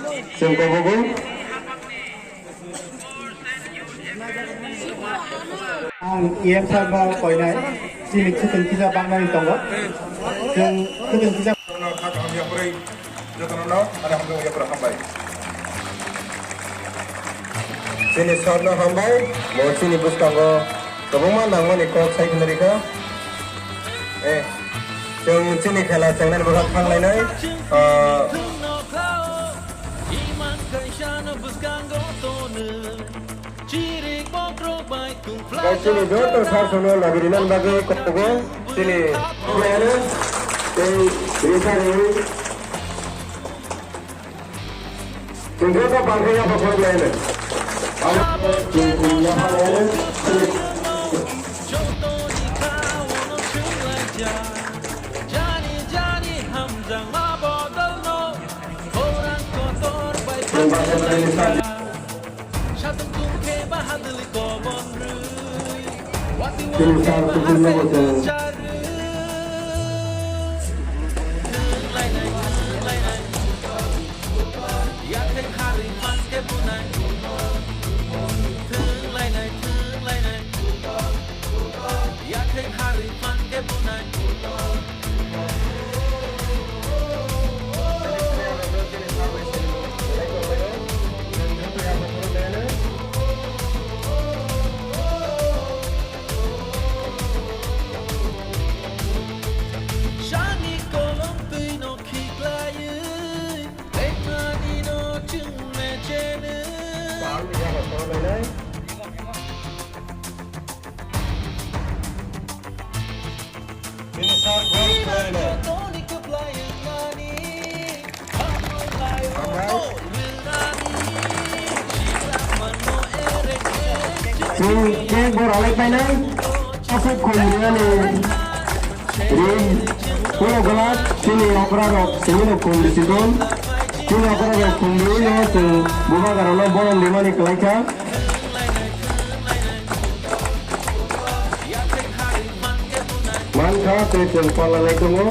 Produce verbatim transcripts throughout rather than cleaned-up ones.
Chwng kobogo. Ang E M sir no koinai, chini khwtwng kisa bangnani tongo. Chwng khwtwng kisa. Jotono no, ani hamjak yapra hambai. Chini sir no hambai, bo chini bwskango kwbangma nangmani kok sai khwna rikha. Eh, chwng chini khela chengnani bwkha thanglainai. Ah, Chini joto sir sono lagi rinan bagwi kogo chini player tei referee. Chwng joto pangkhe yapha khorok lainai. Ano chwng yapha lainai. Chwng baksa lainai. Chini sir kutung no bo chwng. Sani kolom twi no khiklaiwi, tengmani no chwng mechene. Chwng cake bo rwlai painai. Aswk khum rwnani ring. Ulo gwlak chini okra rok simi rok khum rwchikon. Chini okra rok khum rwino chwng bubagra rokno borom rimani kwlaikha. Mankha tei chwng palla lai tongo.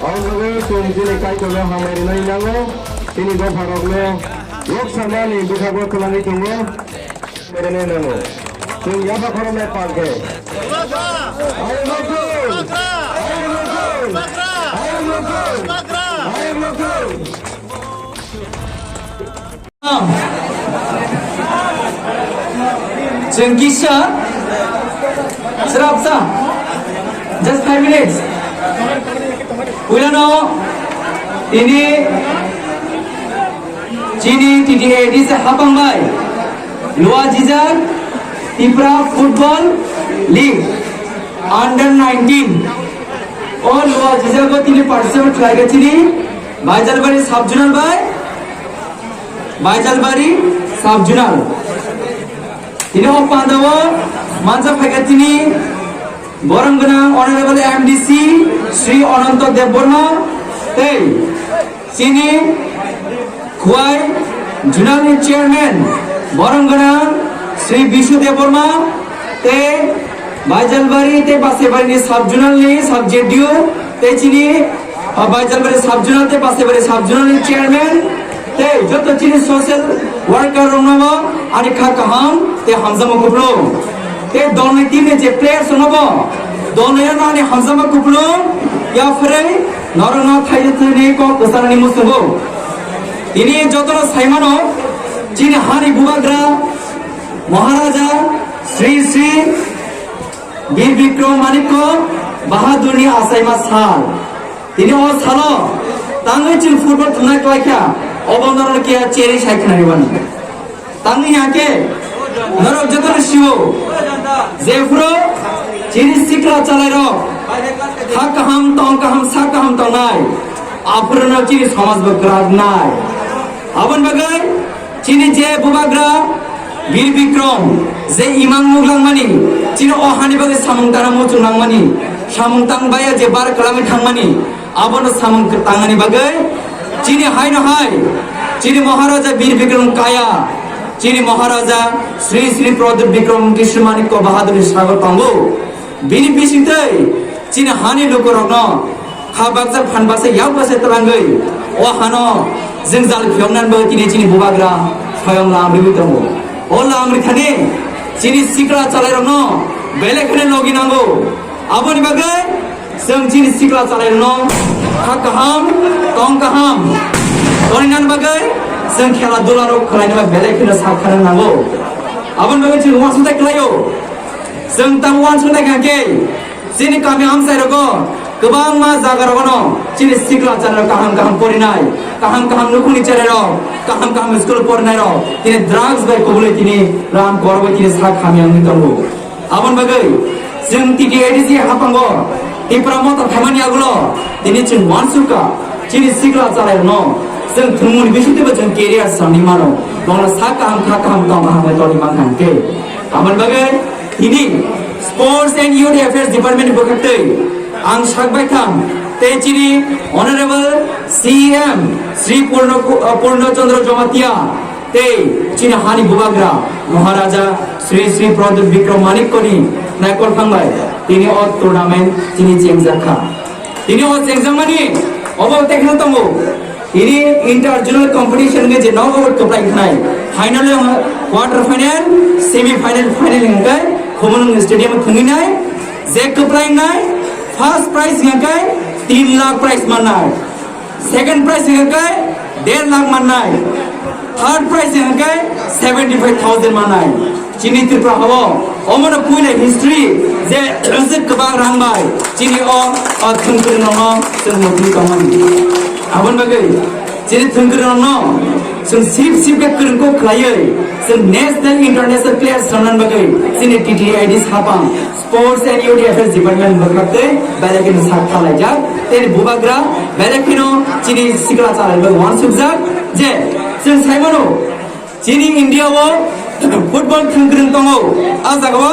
Ang bagwi chwng chini Kaitorno hambai rwnai nango, chini dopharokno rok samani bwkhago twlangwi tongo, rwnai nango. Chwng yapha khoroknai palkhe. Ayuk lokhu! Ayuk lokhu! Ayuk lokhu! Ayuk lokhu! Chwng kisa srapsa, just five minutes. Puilano tini chini T T A D C hapang bai Luajijak Tipra Football League under nineteen o Luajijago tini participate khlaikha chini Baijalbari sub-zonal bai Baijalbari sub-zonal. Tini o pandao manjak phaikha chini borom gwnang Honorable M D C Shri Ananto Debbarma tei chini Khwai Zonal ni Chairman borom gwnang Shri Bishu Debbarma tei Baijalbari tei Basaibari ni sub-zonal ni sub-Z D O tei chini Ah, Baijalbari sub-zonal tei Basaibari sub-zonal ni chairman tei joto chini social worker rokno bo ani kha kaham tei hamjakma kupulung. Tei dolni team ni je players rokno bo dolni ano ani hamjakma kupulung yapharwi norokno thaithaini kok kwchanani muchungo. Tini jotono saimano chini hani bubagra Maharaja Sri Sri Bir Bikram Manikya Bahadurni achaima sal. Tini o salo tangwi chwng football thwngna klaikha, obo norokno kiya cherwi sai khwnarwi mano. Tangwi hakhe norok jotono sio, jephuru chini sikla chalairok ha kaham, tong kaham, sa kaham tongnai, aphuru no chini somaj bo kwrak nai. Aboni bagwi chini je bubagra Bir Bikram je imang nuglangmani, chini o hani bagwi samung tangna muchung nangmani, samung tang baiya je bar kwlangwi thangmani, abono samung tangnani bagwi chini haino hai, chini Maharaja Bir Bikram Kaya, chini Maharaja Sri Sri Pradyut Bikram Krishna Manikya Bahadur ni sagor tongo. Bini bisingtwi chini hani lukurokno Kha baksa phan baksa yak baksa twlangwi o hano jwngjal phiyoknani bagwi tini chini bubagra soyong lam rwwi tongo. O lam rwkhani chini sikla chalairokno belai kheno logi nango. Aboni bagwi chwng chini sikla chalairokno kha kaham, tong kaham toninani bagwi chwng khela dula rok khwlainani bagwi belai kheno sak khana nango. Aboni bagwi chwng uansukthai khlaio. Chwng tamo uansukthai kha khe chini kami amchai rogo kwbangma jaga rogono chini sikla chalairok kaham kaham porinai, kaham kaham nukhungni cherairok, kaham kaham school porinairok tini drugs bai kubulwi tini ram korogwi tini sak hamya wngwi tongo. Aboni bagwi chwng T T A D C haphango Tipra Motha phaimani yagulo tini chwng uansukha chini sikla chalairokno chwng thwngmungni bisingtwibo chwng career sanwi mano, bono sak kaham kha kaham tong kaham bai tongwi mankha hwnkhe. Aboni bagwi tini Sports and Youth Affairs Department ni bwkhaktwi ang sak baithang tei chini Honorable C E M Shri Purno, uh, Purno Chandra Jamatia tei chini hani bubagra Maharaja Shri Shri Pradyut Bikram Manikko ni naikol phang bai tini o tournament chini chengjakha. Tini o chengjakmani obo tei kheno tongo. Tini inter-zonal competition hwnkhe je nogo kwplai khnai. Final o quarter final, semi final, final hwnkhe Khumulwng stadium o thwngwi nai. Je kwplai wngnai first prize hwnkhe tin lakh prize mannai. Second prize hwnkhe der lakh mannai. Third prize hwnkhe seventy five thousand mannai. Chini Tripura hao omono puila history je kwbang rang bai chini o, o thwngkwrwng rokno chwng motwi tongmani. Aboni bagwi chini thwngkwrwng rokno chwng sip sip khe kwrwng kok khlaiwi chwng national international players roknani bagwi chini T T A D C hapang Sports and Youth Affairs Department bwkhaktwi belai kheno sak khlaijak. Tei bubagra belai kheno chini sikla chalairok uansukjak je chwng saimano chini India o football thwngkwrwng tongo. A jagao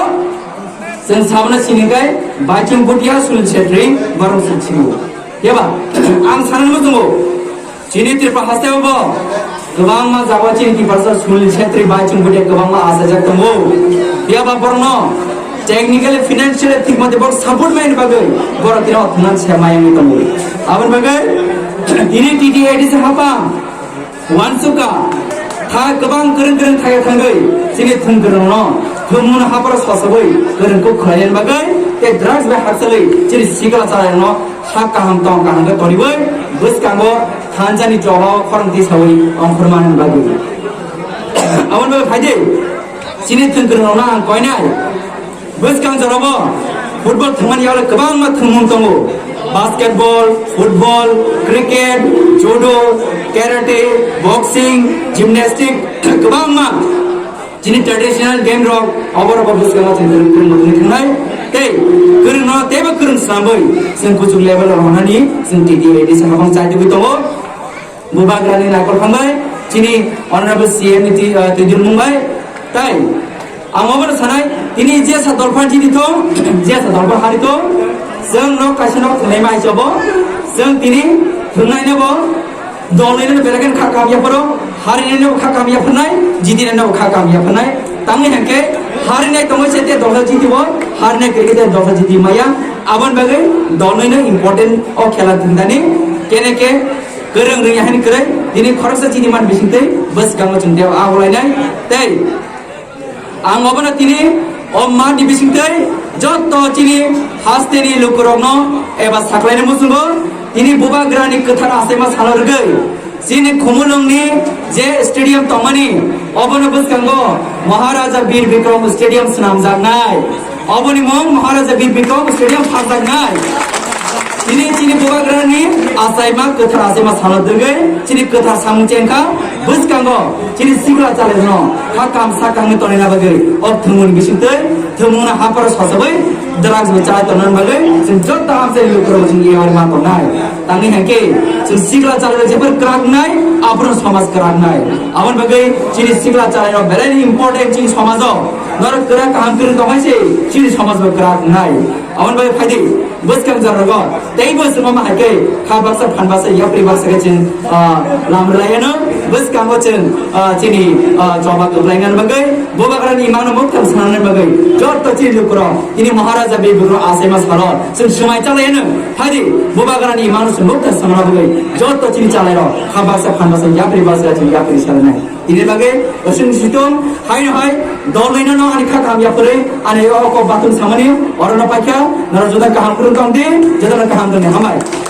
chwng sabna sini kai Baichung Bhutia, Sunil Chhetri, Barong Singh Singh. Yaba ang sanani muchungo chini Tripura haste bo kwbangma jagao chini Tiprasa Sunil Chhetri, Baichung Bhutia kwbangma achajak tongo. Yaba borokno technically, financially thik mate borok support maini bagwi borok tino thwngnan se mayangwi tongo. Aboni bagwi tini T T A D C hapang uansukha, tha kwbang kwrwng kwrwng thaya thangwi chini thwngkwrwngno thwngmungno hapharo sosogwi kwrwng kuk khlainani bagwi tei drugs bai hakchalwi chini sikla chalairokno sak kaham tong kaham khe toriwi bwskango thansa ni choba o khorang tisawi ongkhorma hwnwi bagwi. Aboni bagwi phaidi chini thwngkwrwng rokno ang koinai bwskang jorabo football thwngmani yago kwbangma thwngmung tongo, basketball, football, cricket, judo, karate, boxing, gymnastic, kwbangma chini traditional game rok oborok bwskango chwng kwrwng kwrwng motongwi thangnai tei kwrwngno teibo kwrwng swnamwi chwng kuchuk level o rwnani chwng T T A D C hapang chaitugwi tongo. Bubagrani naikol hambai chini Honorable C M ni twi, uh, twi dirmung bai. Tai ang obono sanai tini jesa dolphan chini thong, jesa dolphan hari thong, chwng nok kaisa nok thwnai mai chobo, chwng tini thwngnai nebo, dolnai no belai kha kam yapharo, hari no kha kam yapharnai, jiti no kha kam yapharnai. Tangwi hangke hari nai tongo sete dolsa jiti bo, hari nai khe dolsa jiti maya, abon bagwi dolnai no important o khela thwngdani, kene ke Kwrwng rwya hini kwrwi, tini khoroksa chini man bisingtwi bwskango chwng tei a ulainai. Tei ang obono tini o mani bisingtwi joto chini hasteni lukurokno eba saklaini muchungo tini bubagrani kwthar achaima salo rwgwi chini Khumulwngni je stadium tongmani obono bwskango Maharaja Bir Bikram Stadium swnamjaknai. Oboni mung Maharaja Bir Bikram Stadium pharjaknai. Tini chini bubagrani achaima kwthar achaima salo dwgwi chini kwthar samung chengkha bwskango chini sikla chalairokno kha kam sa kangni tonina bagwi o thwngmungni bisingtwi thwngmungno hapharo sosogwi drugs bo chalai tongna bagwi chwng joto amchaini lukurok chwng iyar ma tongnai. Tangwi hangkhe chwng sikla chalairok jephar kwrak wngnai, aphuru somaj kwrak wngnai. Aboni bagwi chini sikla chalairok belai important chini somajo. Norok kwrak kaham kwrwng tongmai se chini somaj bo kwrak wngnai. Aboni bagwi phaidi bwskang jorrogo teibo chwng ma hai khe kha baksa phan baksa yapri baksa khe chwng, ah, lam rwlai ano. Bwskango chwng, ah, chini, ah, choba kwplainani bagwi, Bubagrani imangno mukthang swnamnani bagwi, jotto chini lukurok, chini Maharaja Birbikrok achaima salo, chwng swmai chalaiyano, phaidi, Bubagrani imangno chwng mukthang swnamna bagwi, jotto chini chalairok, kha baksa phan baksa yapri baksa chwng yapri salanai. Ini bagwi, chwng situng, haino hai, dol lainano ani kha kaham yapri, ani o kok bathum samani, orono paikha, noro joda kaham kwrwng tong di, joda kaham tong di, hambai.